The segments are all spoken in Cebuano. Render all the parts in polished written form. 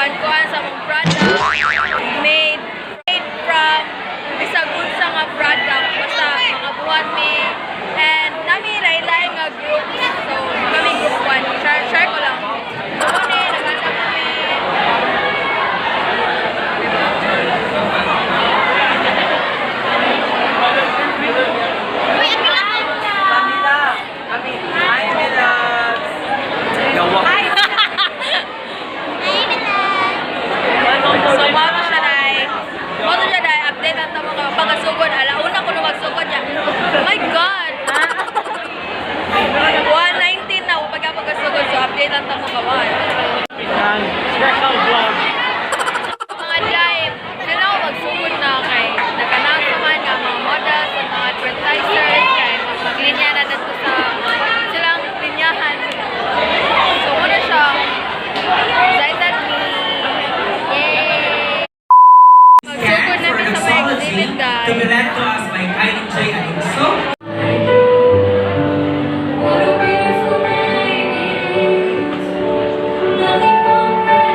Kuan-kuan sa mong product made from bisag unsa nga product basta makabuhat mi and nami lain-lain nga group, so kami group 1. Share share ko lang. So ni naganda kami. Diba? Uy, ang Camila! Kami! Hi, Milas! Gawa. Hi! So, mao to siya, day. Mao to siya, day. Update ang mga pagkasugod. Alauna ko na magsugod niya. Oh my God! 1:19 na ako pagkasugod. So, update ang mga kawan. Ang special vlog. Mga day, sila ako magsugod na kay nag-announce naman nga mga models at mga advertisers kay maglinya na dito sa silang linyahan. So, muna siya. Excited me. Yay! Magsugod na mi sa mga exhibit, guys. To be led to us by Kylie J. Alonso. What a beautiful name it is. Nothing compares.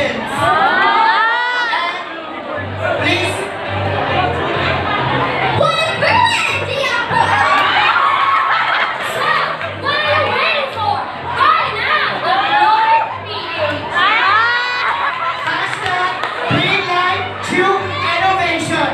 Patience. And please, What a brilliant idea! So, what are you waiting for? Buy now! The Lord PH! #GreenLightToInnovation.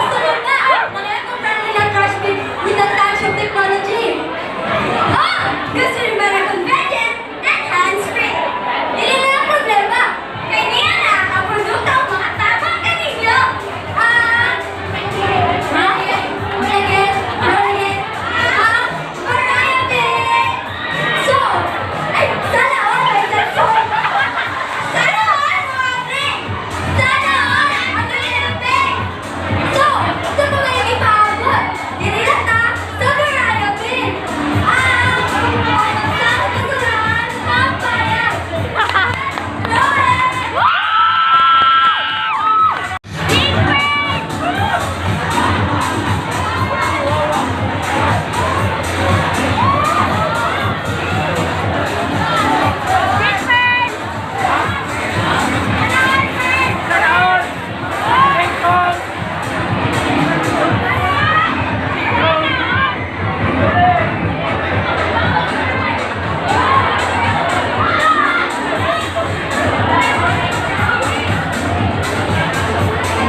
Sunod na ang mga eco-friendly na trash bin with a touch of technology. Ah! Gusto rin ba na convenient and hands-free? Dili na ang problema. Kay niya na ang produkto ang makatabang kaninyo. Ah! Rocket, rocket, rocket, ah, Mariah Bin! So, ay, sana all may so. Sana all, mga pre! Sana all, ang galing. So, sa mga ipaabot, diri na ta sa Mariah Bin! Ah, sa kasuran, pampayan! Lawrence! Sanaon! King Kong!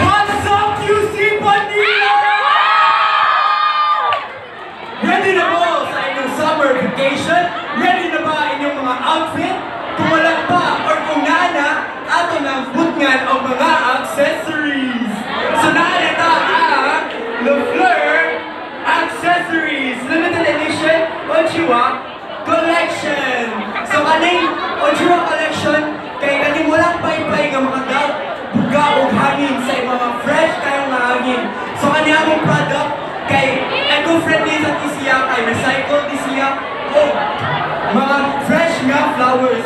What's up, QC Manila? Ready na mo sa inyong summer vacation? Ready na ba inyong mga outfit? Kung wala pa or kung naa na, ato nang butngan ang mga accessories. So naa na ta ang Le Fleur Accessories Limited Edition Ochiwa Collection. So kaning Ochiwa Collection kay kaning walang paypay nga mga buga og hangin sa imong mga fresh kayong nga hangin. So kani among product kay eco-friendly sa siya, kay recycled ni siya o mga fresh nga flowers.